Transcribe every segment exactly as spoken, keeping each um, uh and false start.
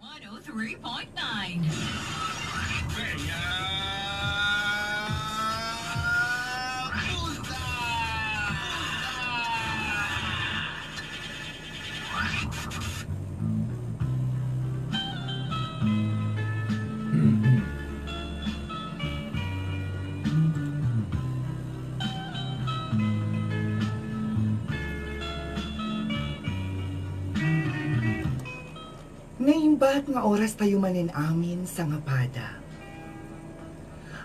one oh three point nine. Naimbat nga oras tayo manen amin, sangapada.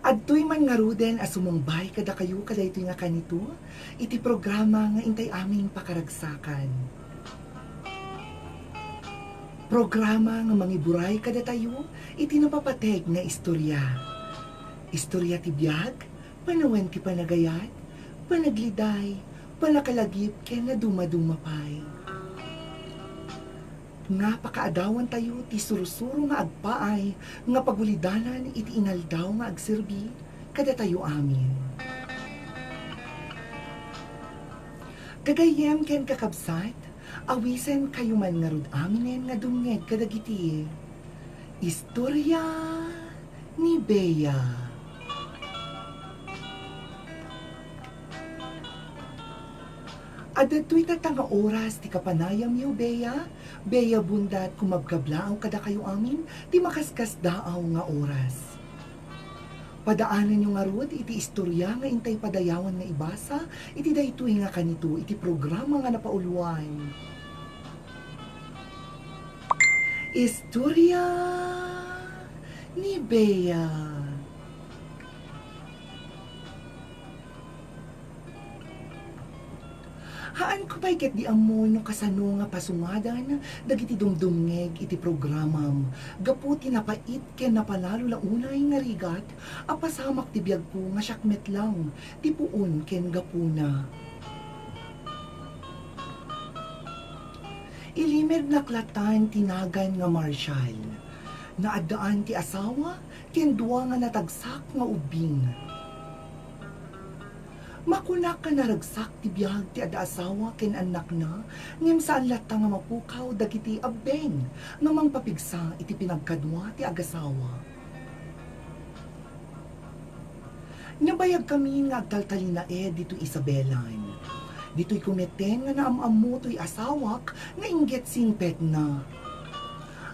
Adtoy man ngaruden a sumungbat kadakayo kadaytoy nga kanito, iti programa nga intay amin pakaragsakan. Programa nga mangiburay kadatayo iti napapateg nga istorya. Istorya ti biag, panawen ti panagayat, panagliday, panakalagip ken nadumaduma pay. Nga pakaadawantayo ti sursuro nga agpaay nga pagulidanan iti inaldaw nga agserbi kadatayo amin. Gagayyem ken kakabsat, awisenkayo man ngarud aminen nga dumngeg kadagiti istorya ni Bea. Adda ditoy tatta nga oras ti kapanayamyo, Bea. Bea Bundat, kumabkablaaw kadakayo amin ti makaskasdaaw nga oras. Padaananyo ngarud iti istorya nga intay padayawan nga ibasa iti daytoy nga kanito iti programa nga napauluan. Istorya ni Bea. Haanko pay ketdi ammo no kasano nga pasungadan dagiti dumdumngeg iti programam gapu ti napait ken napalalo la unay nga rigat a pasamak ti biagko nga siak met lang ti puon ken gapuna. Ilimednak latan ti nagan nga Marshall. Naaddaan ti asawa ken dua nga natagsak nga ubbing. Makunak nga naragsak ti biag ti adda asawa ken annakna, ngem saan latta nga mapukaw dagiti abbeng nga mangpapigsa iti pinagkadua ti agasawa. Nabayagkami nga agtaltalinaed ditoy Isabelan. Ditoyko metten nga naam-ammo toy asawak nga inggit singpetna.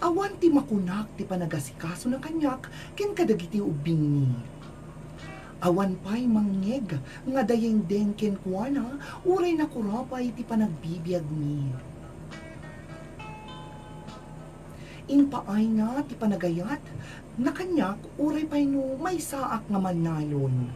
Awan ti makunak ti panagasikasona kaniak ken kadagiti ubbingmi. Awan pay mangngeg nga dayengdeng kenkuana uray nakura pay ti panagbibiagmi. Impaayna ti panagayat na kaniak uray pay no maysaak nga mannalon.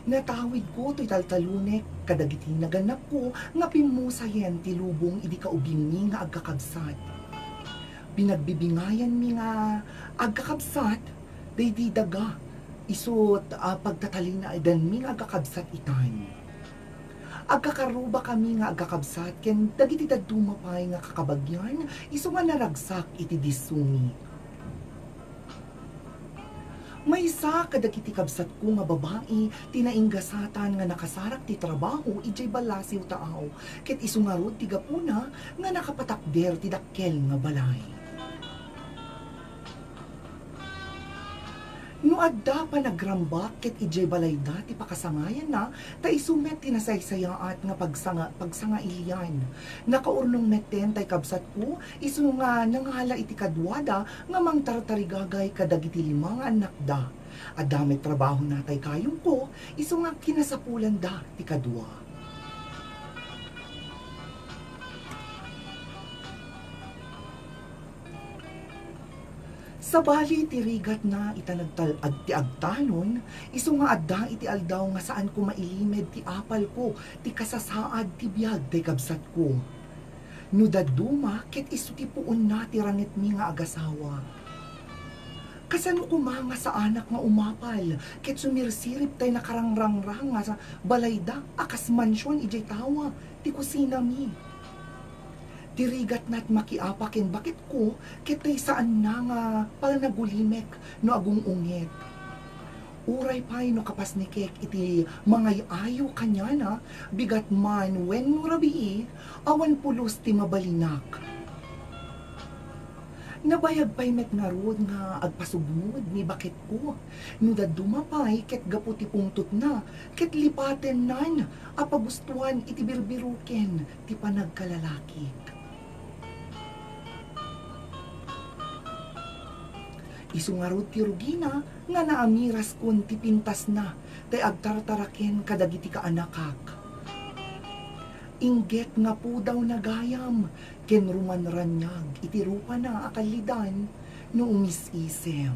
Natawidko toy taltalonek kadagiti naganapko nga pimmusayen ti lubong idi kaubingmi nga agkakabsat. Pinagbibingayanmi nga agkakabsat daydi daga, isu ti, ah, pagtatalinaedanmi nga agkakabsat itan. Agkakarrubakami nga agkakabsat ken dagiti dadduma pay nga kakabagian isu nga naragsak iti dissomi. Maysa kadagiti kabsatko nga babai ti nainggasatan nga nakasarak ti trabaho idiay Balasiw Taaw, ket isu ngarud ti gapuna nga nakapatakder ti dakkel nga balay. No adda panagrambak ket idiay balayda ti pakasangayanna, ta isu met ti nasaysayaat nga pagsanga-, pagsangailian. Nakaurnong metten tay kabsatko, isu nga nangala iti kaduada nga mangtartarigagay kadagiti lima nga annakda. Adda met trabahona tay kayongko, isu nga kinasapulanda ti kadua. Sabali ti rigatna ita nagtal-, ag-, ti agtalon, isu nga adda iti aldaw nga saanko mailimed ti apalko ti kasasaad ti biag tay kabsatko. No dadduma, ket isu ti puonna ti rangetmi nga agasawa. Kasano koma nga saanak nga umapal ket sumirsirib tay nakarangrangrang nga sa-, balayda a kas mansion idiay tawa ti kusinami? Ti rigatna ti makiapa ken baketko, ket tay saanna nga panagulimek no agung-unget. Uray pay no kapasnekek iti mangay-ayo kaniana, bigat man wenno rabii, awan pulos ti mabalinak. Nabayag pay met ngarud nga agpasubngod ni baketko. No dadduma pay ket gapu ti pungtotna, ket lipatennan a pagustuan iti birbiroken ti panagkalalakik. Isu ngarud ti rugina nga naamiraskuan ti pintasna tay agtartaraken kadagiti kaanakak. Inggit nga pudawna gayam ken rumanraniag iti rupana a kallidan no umis-isem.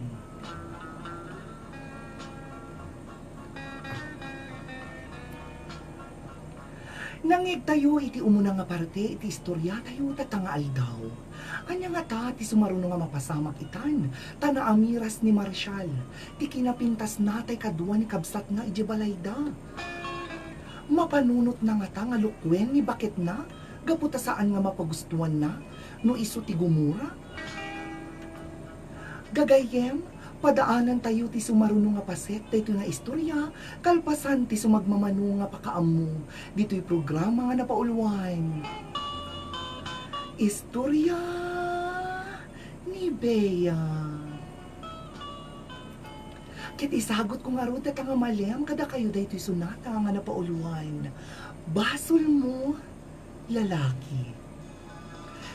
Nangngegtayo iti umuna nga parte iti istoriatayo tatta nga aldaw. Ania ngata ti sumaruno nga mapasamak itan, ta naamiras ni Marshall ti kinapintasna tay kadua ni kabsatna idiay balayda? Mapanunotna ngata nga lukuen ni baketna gapu ta saan nga mapagustuanna no isu ti gumura? Gagayyem, padaanantayo ti sumaruno nga paset daytoy nga istoria kalpasan ti sumagmamano nga pakaammo ditoy programa nga napauluan, Istoria ni Bea. Ket isagutko ngarud dayta nga malem kadakayo daytoy sonata nga napauluan, Basolmo, Lalaki.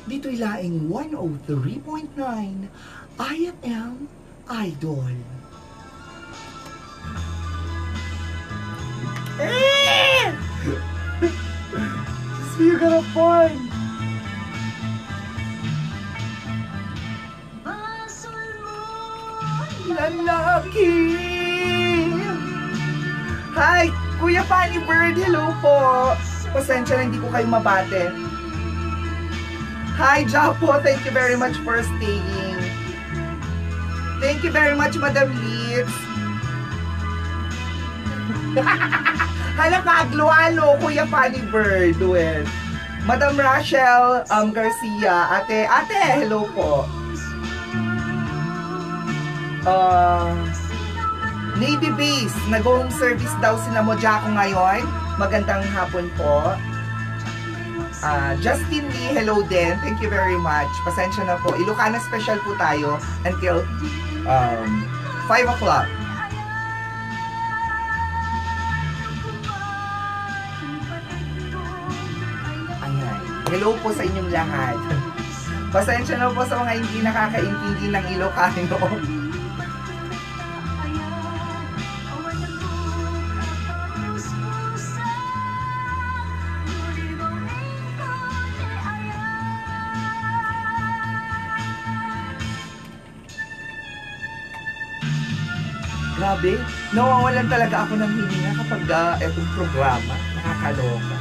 Ditoy laeng one oh three point nine I F M Idol. Eh! Diyos ko, yung garapan! Lalaki! Hi, Kuya Funny Bird, hello po. Pasensya na, hindi ko kayo mabate. Hi, Japo, thank you very much for staying. Thank you very much, Madam Liz. Hala ka, aglualo, Kuya Funny Bird, well. Madam Rachel, um, Garcia, ate, ate, hello po. Ah, Navy Base, nag-home service daw sina Mojako ngayon. Magandang hapon po. Ah, Justin Lee, hello din. Thank you very much. Pasensya na po. Ilocana special po tayo until, um, five o'clock. Ayan. Hello po sa inyong lahat. Pasensya na po sa mga hindi nakakaintindi ng Ilocano. Grabe, nawawalan talaga ako ng hininga kapag, ah, etong programa. Nakakaloka.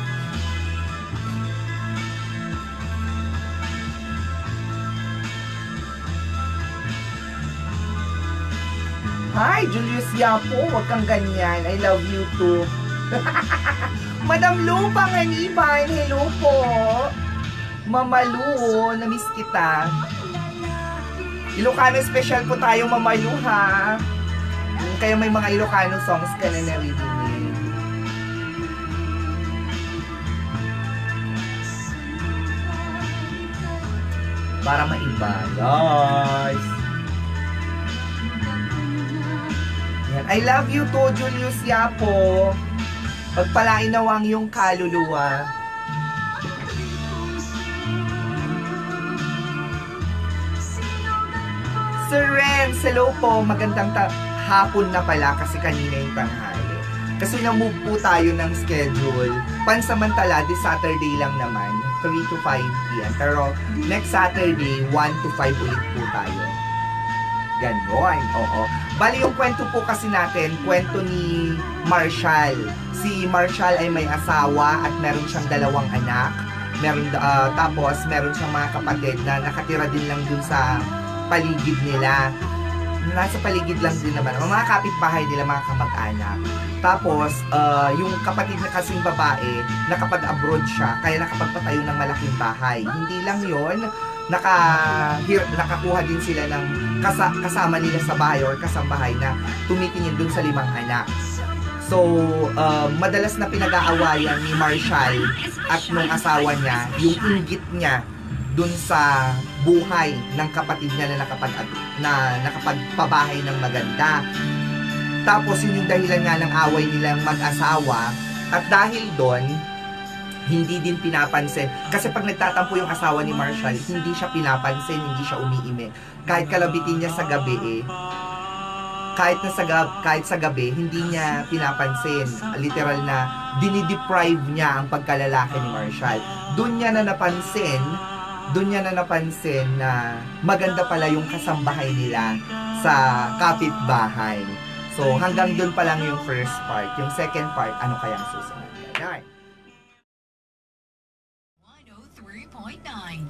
Hi, Julius Yapo, wag kang ganyan. I love you too. Madam Lupang Aniban, hello po. Mama Lu, na-miss kita. Ilocano special po tayo, Mama Lu, ha? Kaya may mga Ilocano songs ka na naririnig. Para maiba, guys. Yan. I love you too, Julius Yapo. Pagpalain nawa ang iyong kaluluwa. Sir Renz, hello po. Magandang ta-, hapon na pala kasi kanina yung tanghali. Kasi na-move po tayo ng schedule. Pansamantala, this Saturday lang naman, three to five p m. Pero next Saturday, one to five ulit po tayo. Ganon, oo. Bali, yung kwento po kasi natin, kwento ni Marshall. Si Marshall ay may asawa at meron siyang dalawang anak. Meron, ah, tapos meron siyang mga kapatid na nakatira din lang dun sa paligid nila. Nasa paligid lang din naman. Ang mga kapitbahay nila, mga kamag-anak. Tapos, ah, yung kapatid na kasing babae, nakapag-abroad siya, kaya nakapagpatayo ng malaking bahay. Hindi lang yon, nakahir-, nakakuha din sila ng kasa-, kasama nila sa bahay or kasambahay na tumitingin dun sa limang anak. So, ah, madalas na pinag-aawayan ni Marshall at nung asawa niya, yung inggit niya dun sa buhay ng kapatid niya na nakapag-, na nakapagpabahay ng maganda. Tapos, yun yung dahilan nga ng away nilang mag-asawa. At dahil doon, hindi din pinapansin. Kasi pag nagtatampo yung asawa ni Marshall, hindi siya pinapansin, hindi siya umiimik. Kahit kalabitin niya sa gabi eh. Kahit na sa gab-, kahit sa gabi, hindi niya pinapansin. Literal na dinideprive niya ang pagkalalaki ni Marshall. Doon niya na napansin, doon niya na napansin na maganda pala yung kasambahay nila sa kapitbahay. So, hanggang doon pa lang yung first part. Yung second part, ano kayang susunod? Yan. One oh three point nine.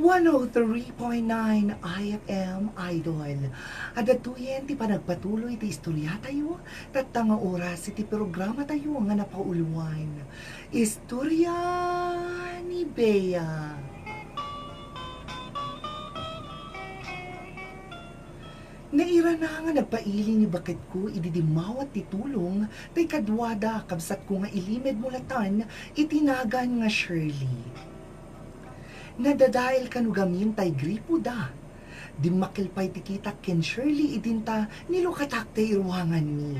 One oh three point nine I F M Idol. Adda tuyen ti panagpatuloy ti istoriatayo, tatta nga oras iti programatayo nga napauloan, Istorya ni Bea. Nairana nga nagpaili ni baketko idi dimmawat ti tulong tay kaduada, kabsatko nga ilimed mulatan iti nagan nga Shirley. Nadadael kano gamin tay gripoda. Dimmakkel pay ti kitak ken Shirley idinta nilukatak tay iruanganmi.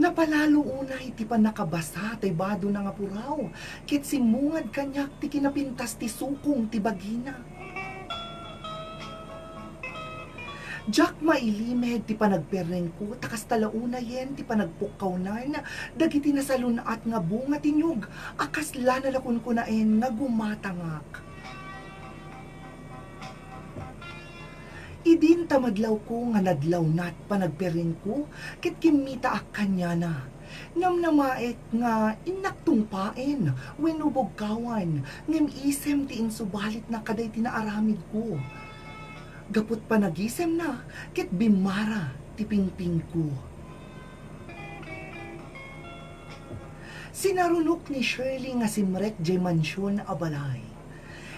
Napalalo unay ti pannakabasa tay badona nga puraw, ket simmungad kaniak ti kinapintas ti sukong ti bagina. Diak mailimed ti panagperrengko, ta kasta la unayen ti panagpukkawnan dagiti nasalun-at nga bunga ti niyog a kasla nalakunkunaen nga gumatangak. Idin ta madlawko nga nadlawnat panagperrengko ket kimmitaak kaniana. Namnamaek nga innak tungpaen wenno bugkawan, ngem isem ti insubalitna kadaydi naaramidko. Gaput panagisemna ket bimmara ti pingpingko. Sinarunok ni Shirley nga simrek diay mansion a balay.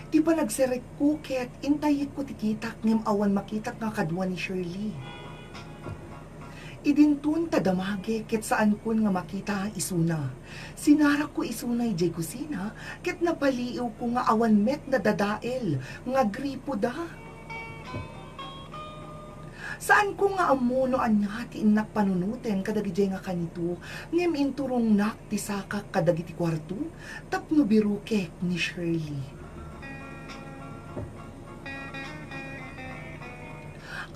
Ti panagsirekko ket intayekko ti kitak ngem awan makitak nga kadua ni Shirley. Idinton ta damagek ket saankon nga makita isuna. Sinarakko isuna idiay kusina ket napaliiwko nga awan met nadadael nga gripoda. Saanko nga ammo no ania ti innak panunoten kadagidiay nga kanito, ngem inturongnak ti sakak kadagiti kuarto tapno birukek ni Shirley.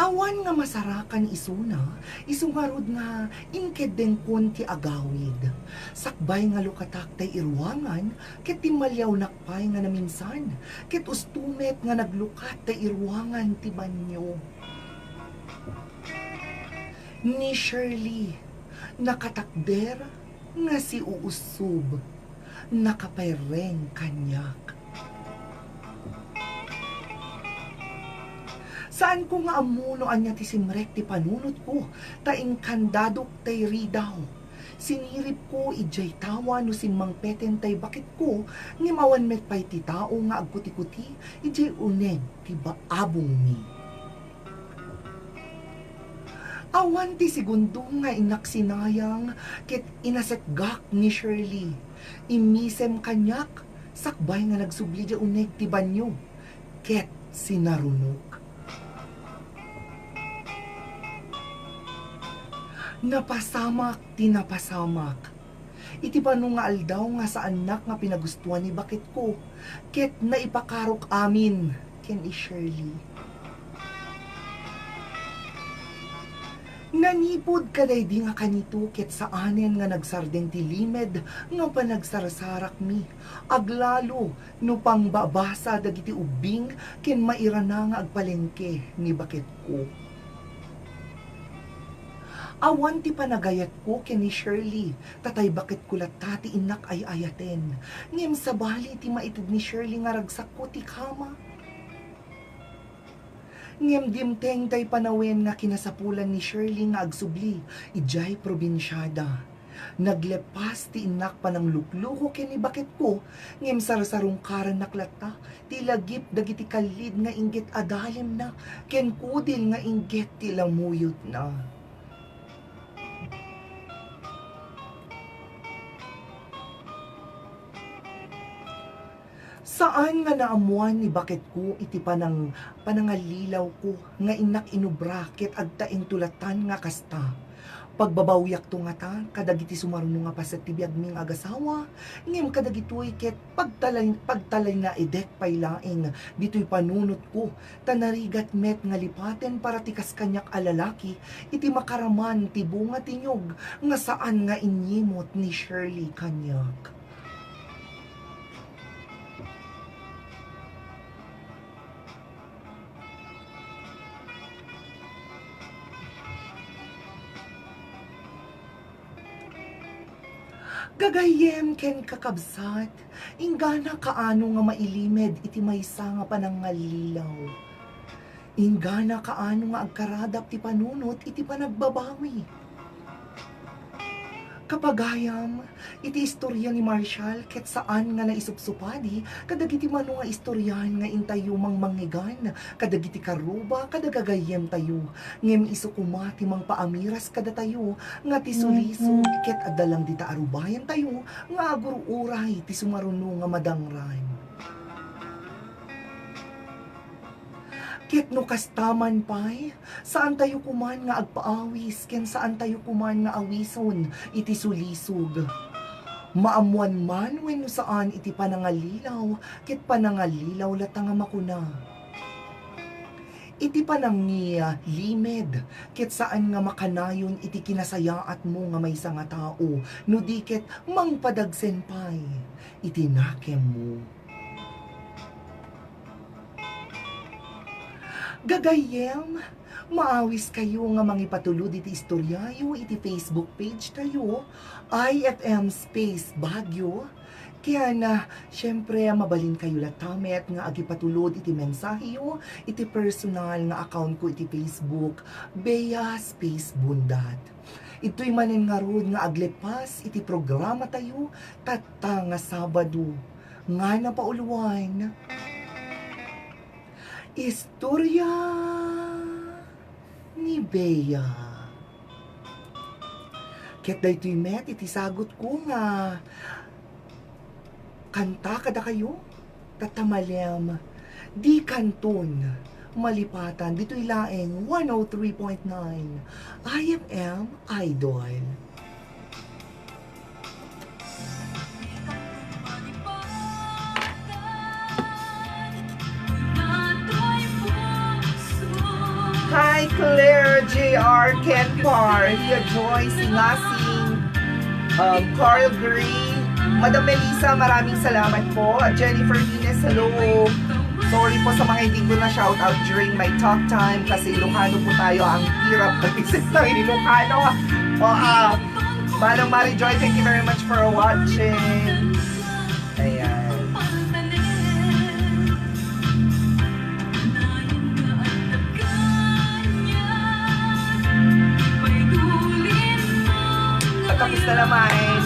Awan nga masarakan isuna, isu ngarud nga inkeddengkon ti agawid. Sakbay nga lukatak tay iruangan, ket timmaliawnak pay nga naminsan, ket usto met nga naglukat tay iruangan ti banio. Ni Shirley, nakatakder nga siuusob, nakapaireng kaniak. Saanko nga ammo no ania ti simrek ti panunotko, ta inkandadok tay ridaw. Siniripko idiay tawa no simmangpeten tay baketko, ngem awan met pay ti tao nga agkutikuti idiay uneg ti baabongmi. Awan ti segundo nga innak sinayang ket inasekgak ni Shirley. Immisem kaniak sakbay nga nagsubli diay uneg ti banio ket sinarunok. Napasamak ti napasamak. Iti bano nga aldaw nga saannak nga pinagustuan ni baketko, ket naipakarok amin ken ni Shirley. Nanipud kadaydi nga kanito ket saanen nga nagsardeng ti limed nga panagsarsarakmi, aglalo no pangbabasa dagiti ubbing ken mairana nga agpalengke ni baketko. Awan ti panagayatko ken ni Shirley, ta tay baketko latta ti innak ay-ayaten. Ngem sabali ti maited ni Shirley nga ragsakko ti kama. Ngem dimteng tay panawen nga kinasapulan ni Shirley nga agsubli idiay probinsiada. Naglepas ti innak pananglukluko ken ni baketko, ngem sarsarungkarannak latta ti lagip dagiti kallid nga inggit a dalimna ken kudil nga inggit ti lamuyotna. Saan nga naammuan ni baketko iti panang-, panangallilawko nga innak inubra ket agtaengto lattan nga kasta. Pagbabawiakto ngata kadagiti sumaruno nga paset ti biagmi nga agasawa, ngem kadagitoy ket pagtalay-, pagtalaynaedek pay laeng ditoy panunotko, ta narigat met nga lipaten para ti kas kaniak a lalaki iti makaraman ti bunga ti niyog nga saan nga inyimot ni Shirley kaniak. Gagayyem ken kakabsat, inggana kaano nga mailimed iti maysa nga panangallilaw. Inggana kaano nga agkaradap ti panunot iti panagbabawi. Kapagayam, iti istoria ni Marshall ket saan nga naisupsupadi kadagiti mano nga istoriaen nga intayo mangmangngegan kadagiti karuba kada gagayyemtayo, ngem isu koma ti mangpaamiras kadatayo nga ti sulisog ket adda lang dita a rubayantayo nga agur-uray ti sumaruno nga madangran. Ket no kasta man pay, saantayo koman nga agpaawis ken saantayo koman nga awison iti sulisog. Maammuan man wenno saan iti panangallilaw, ket panangallilaw latta nga makuna. Iti panangilimed, ket saan nga makanayon iti kinasayaatmo nga maysa nga tao, no di ket mangpadagsen pay iti nakemmo. Gagayyem, maawiskayo nga mangipatulod iti istoriayo iti Facebook page tayo, I F M Space Baguio. Ken, ah, siyempre, mabalinkayo latta met nga agipatulod iti mensaheyo iti personal nga account ko iti Facebook, Bea Space Bundat. Ditoy manen ngarud nga aglepas iti programatayo tatta nga Sabado. Nga napauluan, Istorya ni Bea. Ket daytoy met iti sagutko nga kanta kadakayo, tatta malem, dikanton malipatan ditoy laeng one oh three point nine I F M Idol. Hi, Claire, J R, Ken Par, Ria Joy, Singasing, um, Carl Gray, Madam Melissa, maraming salamat po. Jennifer Ines, hello. Sorry po sa mga hindi ko na shout out during my talk time kasi Ilocano po tayo, ang hirap mag-isip ng Ilocano. O, ah, Manang Mari Joy, thank you very much for watching. Ayan. Patapos na naman.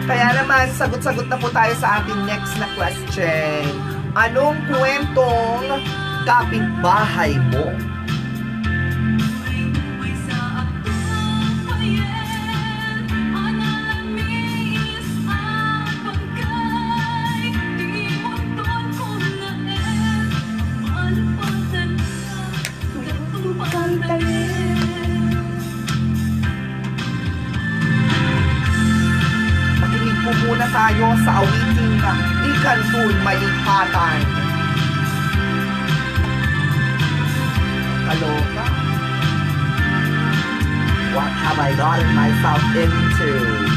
Kaya naman, sagot-sagot na po tayo sa ating next na question. Anong kwentong kapitbahay mo? Makinig po muna tayo sa awiting Dikanton Malipatan. Kaloka. What have I gotten myself into?